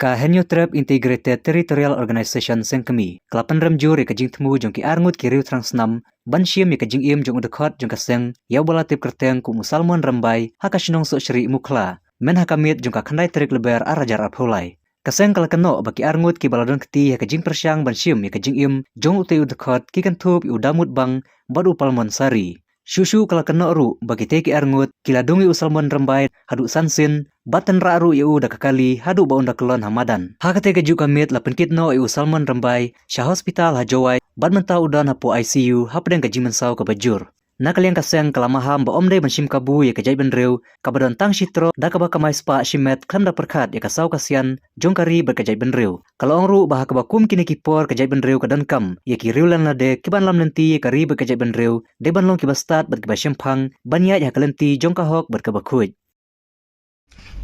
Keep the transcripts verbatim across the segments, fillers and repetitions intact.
Ka Hynñiewtrep Integrated Territorial Organization Seng Kmie ka la pynrem jur ïa ka jingthmu jong ki arngut ki riew thrang snam ban shim ïa ka jingim jong u dkhot jong ka seng ïa uba la tip kyrteng kum u Salmon Rymbai ha ka shnong Sohshrieh Mukhla, myn ha ka miet jong ka khyndai tarik Lber ar hajar arphew lai. Ka seng ka la kynnoh ba ki arngut kiba la don kti ha ka jingpyrshang ban shim ïa ka jingim jong utei u dkhot ki kynthup ïa u Damut Bang bad u Palmon Sari. Shuh shuh ka la kynnoh ruh ba kitei ki arngut ki la dung ïa u Salmon Rymbai haduh san sien bad tynrah ruh ïa u da ka kali haduh ba un da kyllon ha madan. Ha katei kajuh ka miet la pynkit noh ïa u Salmon Rymbai sha hospital ha Jowai bad mynta u don hapoh I C U hapdeng ka jingmynsaw kaba jur. Na ka liang ka seng ka la maham ba ym dei ban shim kabu ïa ka jaitbynriew kaba don tang shi trok da kaba kamai spah shimet khlem da pyrkhat ïa ka saw ka sian jong ka ri bad ka jaitbynriew. Ka la ong ruh ba ha kaba kum kine ki por ka jaitbynriew ka donkam ïa ki riewlynlade kiban lam lynti ïa ka ri bad ka jaitbynriew, dei ban long kiba stad bad kiba shemphang ban ïaid ha ka lynti jong ka hok bad kaba khuid.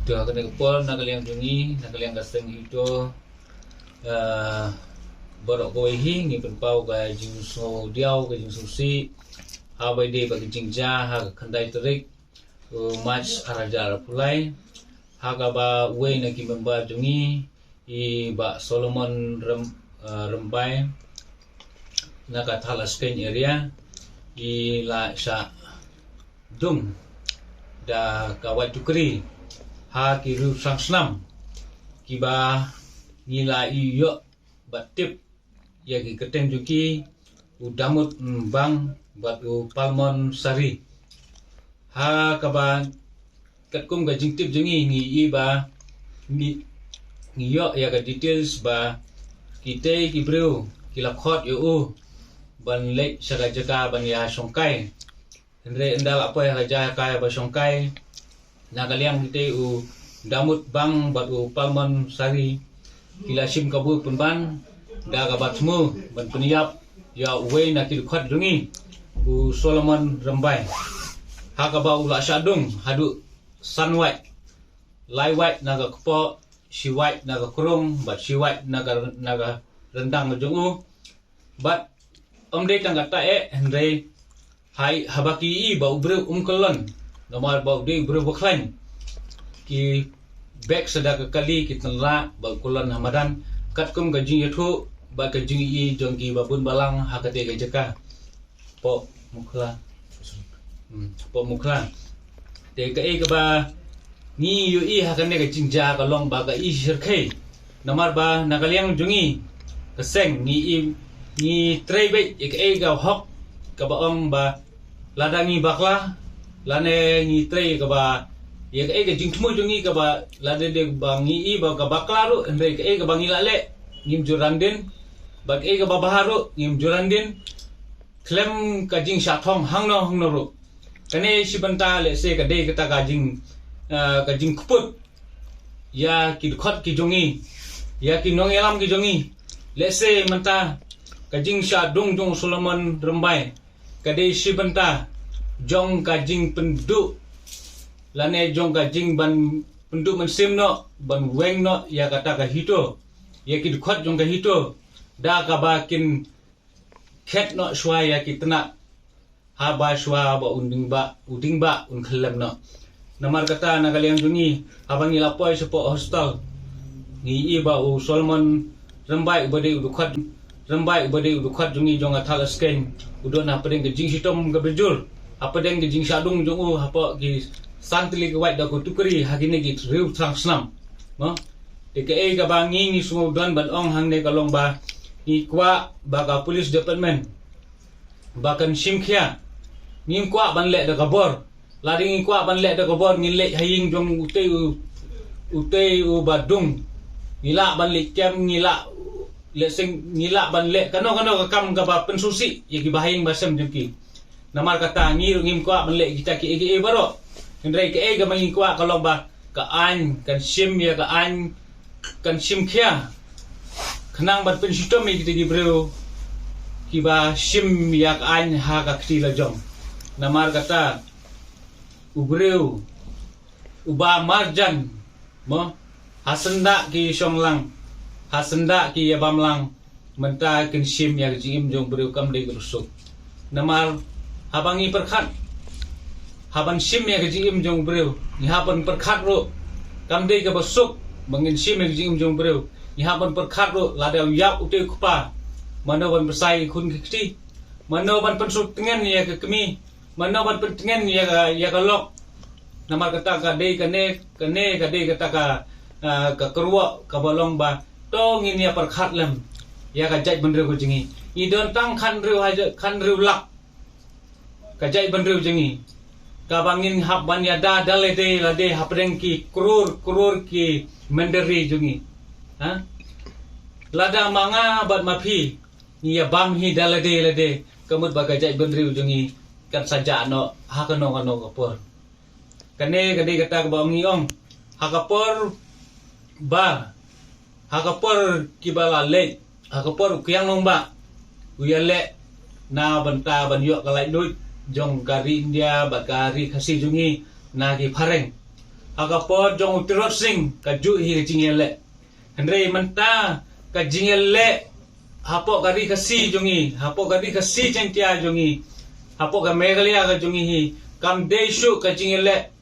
To ha kane ka por na ka liang jong ngi, na ka liang ka seng HITO, eh, baroh kawei hi ngi pynpaw ka jingsngewdiaw, ka jingsngewsih ha ba ïadei bad ka jingjia ha ka khyndai tarik u March ar hajar arphew lai, ha kaba uwei na ki member jong ngi, i Bah Solomon Rem-, eh, Rymbai na ka Thadlaskein area, i la shah dung da ka White Tukri ha ki riew thrang snam kiba ngi la ïoh bad tip ïa ki kyrteng jong ki, u Damut Bang bad u Palmon Sari. Ha kaba katkum ka jingtip jong ngi, ngi i ba ngi, ngi ïoh ïa ka details ba kitei ki briew ki la khot ïa u ban leit sha ka jaka ban ïa shongkai. Hynrei ynda la poi ha ka jaka ba shongkai, na ka liang kitei u Damut Bang bad u Palmon Sari ki la shim kabu pynban da kaba thmu ban pynïap ïa uwei na ki dkhot jong ngi, u Solomon Rymbai, ha kaba u la shah dung haduh san wait, lai wait na ka kpoh, shi wait na ka krung bad shi wait na ka, na ka ryndang jong u. Bad ym dei tang katta eh, hynrei hai haba ki i ba u briew um kyllon, namar ba u dei u briew ba khlaiñ, ki beh sa da ka kali, ki tynrah ba u kyllon ha madan, katkum ka jingïathuh bad ka jingi jong ki ba bun balang ha katei ka jaka. Hapoh Mukhla. Hmm, hapoh Mukhla. Te kaei kaba ngi ïohi ha kane ka jingjia ka long ba ka i shyrkhei. Namar ba na ka liang jong ngi ka seng ngi i, ngi trei beit ïa kaei ka hok kaba ong ba lada ngi bakla, lane ngi trei kaba ïa kaei ka jingthmu jong ngi kaba lada dei ba ngi i ba ka bakla ruh, hynrei kaei kaba ngi la leh ngim ju ran dien, bad kaei kaba bha ruh ngim ju ran dien. Khlem ka jingshah thong hangno hangno ruh. Kane shi bynta lehse ka dei kata ka jing, eh, ka jingkput ïa ki dkhot ki jong ngi, ïa ki nongïalam ki jong ngi. Lehse mynta ka jingshah dung jong u Solomon Rymbai ka dei shi bynta jong ka jingpynduh lane jong ka jingban pynduh mynsiem noh, ban weng noh ïa kata ka HITO, ïa ki dkhot jong ka HITO, da kaba kin khet noh shuwa ïa ki tnat, haba shuwa ba un ding ba, u ding ba un khyllem noh. Namar kata na ka liang jong ngi, haba ngi la poi shapoh hospital, ngi i ba u Solomon Rymbai uba dei u dkhot, Rymbai uba dei u dkhot jong ngi jong ka Thadlaskein, u don hapdeng ka jingshitom kaba jur, hapdeng ka jingshah dung jong u hapoh ki san tylli ki wait da ka tukri ha kine ki riew thrang snam. Mo? Te kaei kaba ngi ngi sngewdon ban ong hangne ka long ba ngi kwah ba ka police department ba kan shim khia. Ngim kwah ban leh da ka bor. Lada ngi kwah ban leh da ka bor, ngin leit ha ïing jong utei u, utei uba dung. Ngi lah ban leit kem, ngi lah leh seng, ngi lah ban leh kano kano ka kam kaba pynsngewsih ïa ki bahaïing bahasem jong ki. Namar kata ngi ruh ngim kwah ban leh kita kiei kiei baroh. Hynrei kaei kaba ngi kwah ka long ba ka aiñ kan shim ïa ka aiñ, kan shim khia. Khnang ban pynshitom ïa kita ki briew kiba shim ïa ka aiñ ha ka kti lajong. Namar kata u briew uba marjan, mo, ha syndah ki shong lang, ha syndah ki ïa bam lang, mynta kin shim ïa ka jingim jong u briew kam dei kaba suk. Namar haba ngi pyrkhat, haban shim ïa ka jingim jong u briew, ngi hap ban pyrkhat ruh kam dei kaba suk Ba ngin shim ïa ka jingim jong u briew. Ngi hap ban pyrkhat ruh lada u ïap u tei u kpa, mano ban pynsai ïa ki khun ki kti? Mano ban pynsngewthngen ïa ka kmie? Mano ban pynthngen ïa ka, ïa ka lok? Namar kata ka dei kane, kane ka dei kata ka, ah, ka kyrwoh kaba long ba to ngin ïa pyrkhat lem ïa ka jaitbynriew ka jong ngi. Ngi don tang khatnriew haja-, khatnriew lak ka jaitbynriew jong ngi, kaba ngin hap ban ïada da lade lade hapdeng ki kror kror ki mynder ri jong ngi. Ha? Lada ma nga bad ma phi ngi ïa bam hi da lade lade, ka mut ba ka jaitbynriew jong ngi kan sa jah noh ha kano kano ka por. Kane ka dei kata kaba ngi ong, ha ka por ba, ha ka por kiba la leit, ha ka por u Kiang Nangbah u ïaleh na bynta ban ïoh ka laitluid jong ka ri India bad ka ri Khasi jong ngi na ki phareng. Ha ka por jong u Tirot Sing ka juh hi ka jingïaleh. Hynrei mynta ka jingïaleh hapoh ka ri Khasi jong ngi, hapoh ka ri Khasi Jaiñtia jong ngi, hapoh ka Meghalaya ka jong ngi hi, kam dei shuh ka jingïaleh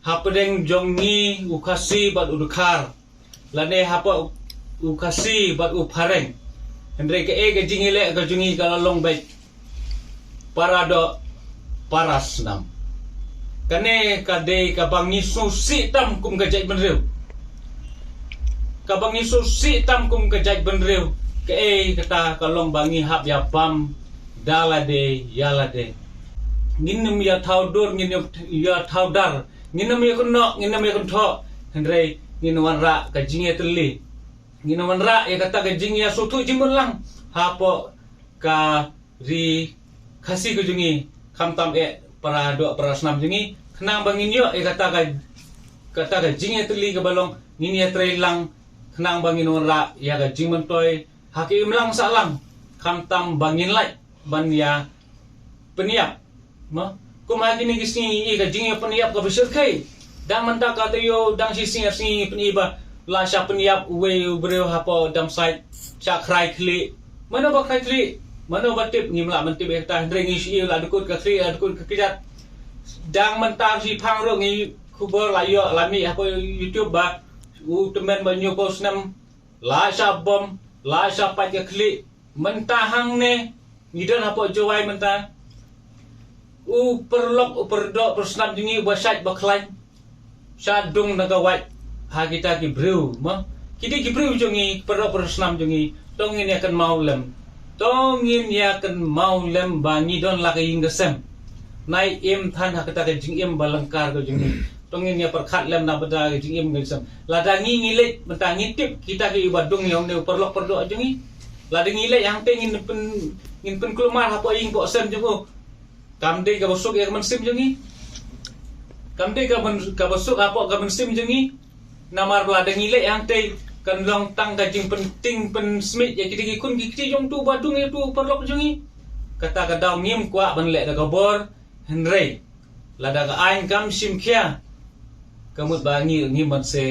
hapdeng jong ngi u Khasi bad u Dkhar, lane hapoh u Khasi bad u Phareng. Hynrei kaei ka jingïaleh ka jong ngi ka la long beit para doh para snam. Kane ka dei kaba ngi sngewsih tam kum ka jaitbynriew. Kaba ngi sngewsih tam kum ka jaitbynriew, kaei kata ka long ba ngi hap ïa bam da lade ïa lade. Ngin ym ïa thaw dur, ngin ym ïa thaw dar, ngin ym ïa kynnoh, ngin ym ïa kynthoh, hynrei ngin wanrah ka jingïatylli. Ngin wanrah ïa kata ka jingïasngewthuh jingmut lang hapoh ka ri Khasi ka jong ngi, khamtam eh para doh para snam jong ngi, khnang ba ngin ïoh ïa kata ka, kata ka jingïatylli kaba long, ngin ïatrei lang khnang ba ngin wanrah ïa ka jingmyntoi ha ka imlang sahlang, khamtam ba ngin lait ban ïa pynïap. Mo, kum ha kine ki sngi ïa ka jingïapynïap kaba shyrkhei. Dang mynta ka taïew dang shi sngi ar sngi pyn-i ba la shah pynïap uwei u briew hapoh Damsait, shah khrai khlieh. Mano ba khrai khlieh? Mano ba tip? Ngim lah ban tip ïa kata, hynrei ngi shu ïohi la dkut ka khlieh, la dkut ka kjat. Dang mynta shi phang ruh ngi khubor la ïoh, la mih hapoh YouTube ba u tymmen ba hynñiewphew snem la shah bom, la shah pait ka khlieh. Mynta hangne ngi don hapoh Jowai mynta, u paralok u paradoh parasnam jong ngi uba shait ba khlaiñ, shah dung na ka wait ha kita ki briew, mo. Kita ki briew jong ngi, paralok parasnam jong ngi, to ngin ïa kynmaw lem. To ngin ïa kynmaw lem ba ngi don la ka ïing ka sem. Nai im than ha kata ka jingim ba lyngkar ka jong ngi. To ngin ïa pyrkhat lem na bynta ka jingim ka jingsem. Lada ngi ngi leit mynta ngi tip kita kiba dung ïa une u paralok paradoh jong ngi. Lada ngi leit hangtei ngin pyn, ngin pynkulmar hapoh ïing poh sem jong u. Kam dei kaba suk ïa ka mynsiem jong ngi. Kam dei kaba, kaba suk hapoh ka mynsiem jong ngi. Namar lada ngi leit hangtei kan long tang ka jingpynting pynsmit ïa kita ki khun ki kti jong utu ba dung ïa utu u paralok jong ngi. Kata ka daw ngim kwah ban leh da ka bor. Hynrei lada ka aiñ kam shim khia, ka mut ba ngi, ngi mynse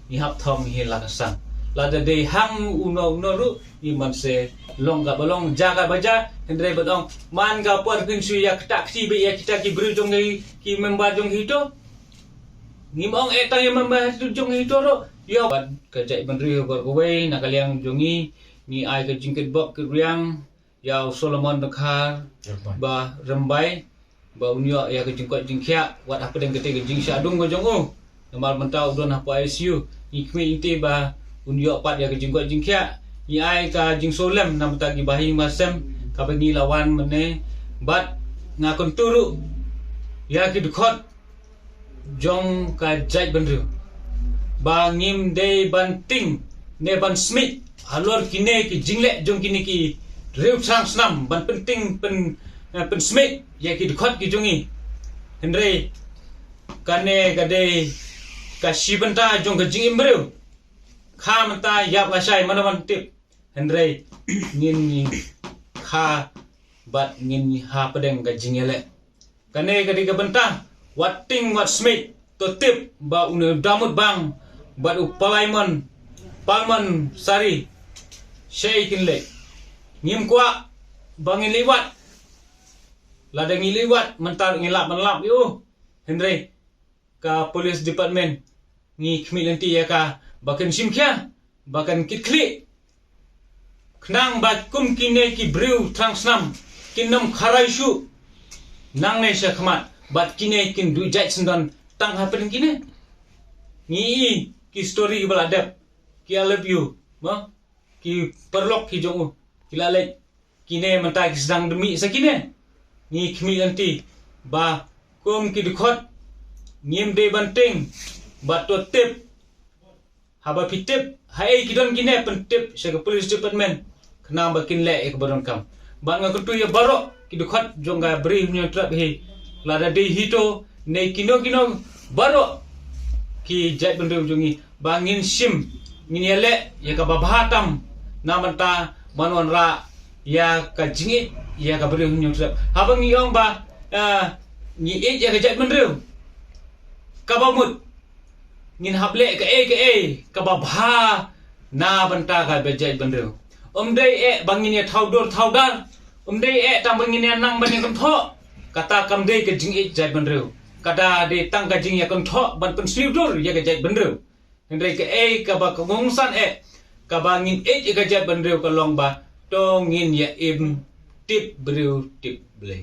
ngi hap thom hi la ka sang. Lada dei hang uno uno ruh ngi mynse long kaba long, ja kaba ja. Hynrei ban ong man ka por phin shu ïa ktah kti beit ïa kita ki briew jong ngi, ki member jong ngi to. Ngim ong eh tang ïa member jong ngi to ruh. Ïa bad ka jaitbynriew baroh kawei na ka liang jong ngi, ngi ai ka jingkitbok kitrwiang ïa u Solomon Dkhar Rymbai. Ba Rymbai, ba un ïoh ïa ka jingkoit jingkhiah wat hapdeng kata ka jingshah dung ka jong u. Namar mynta u don hapoh I C U, ngi khmih ngi te ba un ïoh pat ïa ka jingkoit jingkhiah. Ngi ai ka jingsngewlem na bynta ki bahaïing bahasem kaba ngi la wan mynne, bad nga kyntu ruh ïa ki dkhot jong ka jaitbynriew ba ngim dei ban ting ne ban smit halor kine ki jingleh jong kine ki riewthrang snam ban pynting pyn, eh, pynsmit ïa ki dkhot ki jong ngi. Hynrei kane ka dei ka shi bynta jong ka jingim briew. Kha mynta ïap lashai mano ban tip. Hynrei ngin ngi kha bad ngin ngi hapdeng ka jingïaleh. Kane ka dei ka bynta, wat ting wat smit, to tip ba une u Damut Bang bad u Palaimon, Palmon Sari, shei kin leh. Ngim kwah ba ngin leh wat. Lada ngi leh wat mynta ngi lap ban lap ïa u. Hynrei ka police department ngi khmih lynti ïa ka ba kan shim khia, ba kan kit khlieh. Khnang ba kum kine ki briew thrang snam kin nym kharai shuh nangne sha khmat, bad kine kin duh jait syndon tang hapdeng kine. Ngi i ki story ba la dep, ki I love you, ma, ki paralok ki jong u, ki la leit, kine mynta ki sdang da mih sa kine. Ngi khmih lynti ba kum ki dkhot ngim dei ban tieng, ba to tip. Haba phi tip haei ki don kine, pyntip sha ka police department, khnang ba kin leh ïa kaba donkam. Bad nga kyntu ïa baroh ki dkhot jong ka Bri Hynñiewtrep hi, lada dei HITO ne kino kino, baroh ki jaitbynriew jong ngi, ba ngin shim, ngin ïaleh ïa kaba bha tam na bynta ban wanrah ïa ka jingïeit ïa ka Bri Hynñiewtrep. Haba ngi ong ba, ah, ngi ïeit ïa ka jaitbynriew, kaba mut ngin hap leh kaei kaei kaba bha na bynta ka jaitbynriew. Ym dei eh ba ngin ïa thaw dur thaw dar, ym dei eh tang ba ngin ïa nang ban ïa kynthoh. Kata kam dei ka jingïeit jaitbynriew. Kata dei tang ka jingïakynthoh ban pynsniew dur ïa ka jaitbynriew. Hynrei kaei kaba ka kongsan eh, kaba ngin ïeit ïa ka jaitbynriew ka long ba to ngin ïa im tip briew tip Blei.